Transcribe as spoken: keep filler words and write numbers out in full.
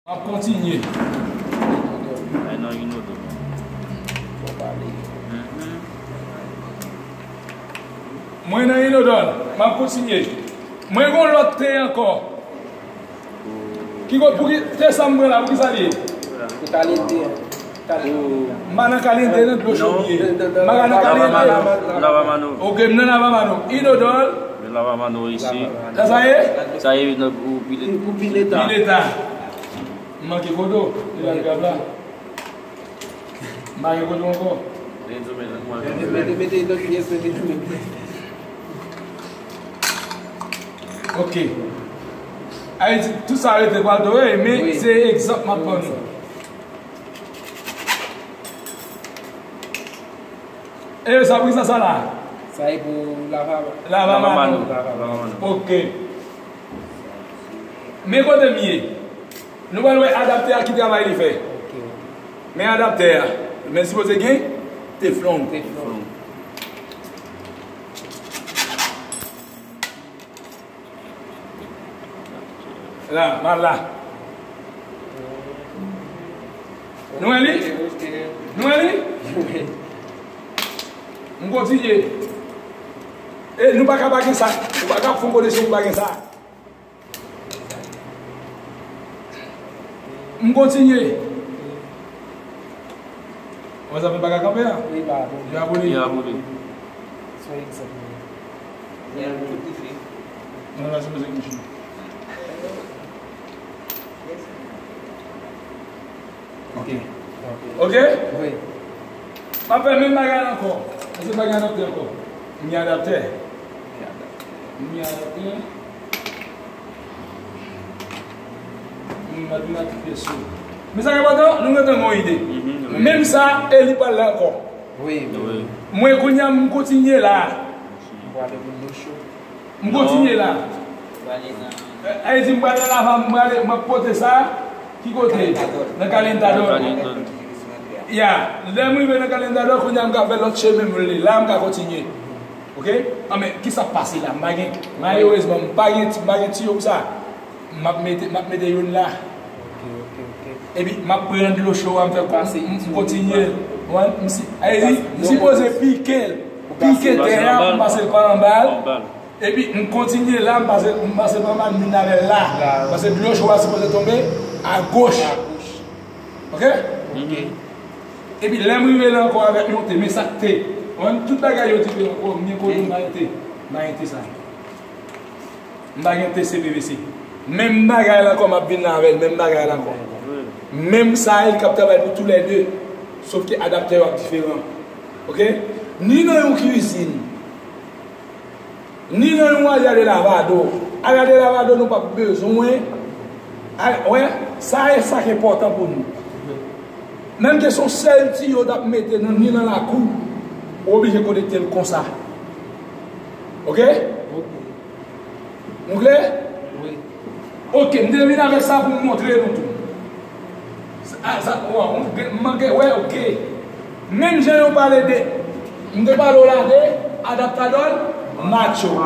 M ap kontinye. Ay nan inodòl. Mhm. Mwen nan inodòl. M ap kontinye. Mwen gen yon lòt te ankò. Ki kote pou ki te sa m pran la, pou ki sa li ye? Pou kalite. M pa nan kalite nan dlo cho m ye. M pa nan kalite. Lavamano. Lavamano. Ok, m nan Lavamano. Inodòl. Men Lavamano isi. Sa sa ye? Sa ye nan pou pile. Pou pile ta. Pile ta. M manke kote w. Li la grav la. M pa gen kote w ankò. Mete, mete, mete, mete. Ok. Ayiti, tout sa rete pral dore, men se egzanp m ap ban nou. E sa, pou ki sa sa la? Sa e pou lava. Lavamano. Lavamano. Ok. Men kote m ye. Nou pral wè adaptè a ki travay li fè. Ok. Men adaptè a. Men sipoze gen teflon. Teflon. La, mal la. Nou wè li? Nou wè li? M kontinye. E nou pa ka pa gen sa. Ou pa ka fon kote si ou pa gen sa. M kontinye. Wè sa fè bagay kanpe a? Wi, pa abone. Li abone. Li abone. Soyez examen. Non, la, se mwen ki mouche. Ok. Ok? Wi. M ap fè menm bagay la ankò. Mwen se bagay adaptè ankò. M gen adaptè. M gen adaptè. M gen adaptè. M matematik pèso. Men sa ki enpòtan, nou gentan gen yon ide. Mhm, wi. Menm sa, e li pral la ankò. Wi. Wi. Mwen kounye a, m kontinye la. M prale pou dlo cho. M kontinye la. Eh, Ayiti, m prale nan Lava, m prale, m ap pote sa. Ki kote? Nan Kalentadòl. Kalentadòl. Ya, lè m rive nan Kalentadòl, kounye a m ka fè lòt chemen m vle. La, m ka kontinye. Ok? Anben, ki sa k pase la? M pa gen, malerezman, m pa gen ti, m pa gen tiyo pou sa. M ap mete, m ap mete youn la. Ok, ok, ok. Epi, m ap pran dlo cho a, m fè pase, m, m kontinye. Wi, m si, Ayiti, m sipoze pike l. Pike tè a, m pase l pa anba l. Epi, m kontinye la, m pase, m pase pa mal, m vin avè l la. La. Paske dlo cho a sipoze tonbe agoch. Agoch. Ok? Ok. Epi, lè m rive la ankò avèk yon te, men sa k te. Ou konprann? Tout bagay yo diferan. Oh, m gen kote m pa gen te. M pa gen te sa. M pa gen te C P V C. Menm bagay la ankò, m ap vin la avè l, menm bagay la ankò. Menm sa, e l k ap travay pou toulède. Sof ke adaptè yo ap diferan. Ok? Ni nan yon kwizin, ni nan yon aryè de lavado. Aryè de lavado, nou p ap bezwen. A, wè, sa e sa k enpòtan pou nou. Menm ke se yon sèl tiyo t ap mete nan, ni nan lakou, ou oblije konekte l konsa. Ok? Ok. Nou klè? Wi. Ok, m te vin avèk sa pou m montre nou tou. Sa, sa, waw, m manke, wè, ok. Menm jan yo pale de, m te pale w la de adaptadòl, macho.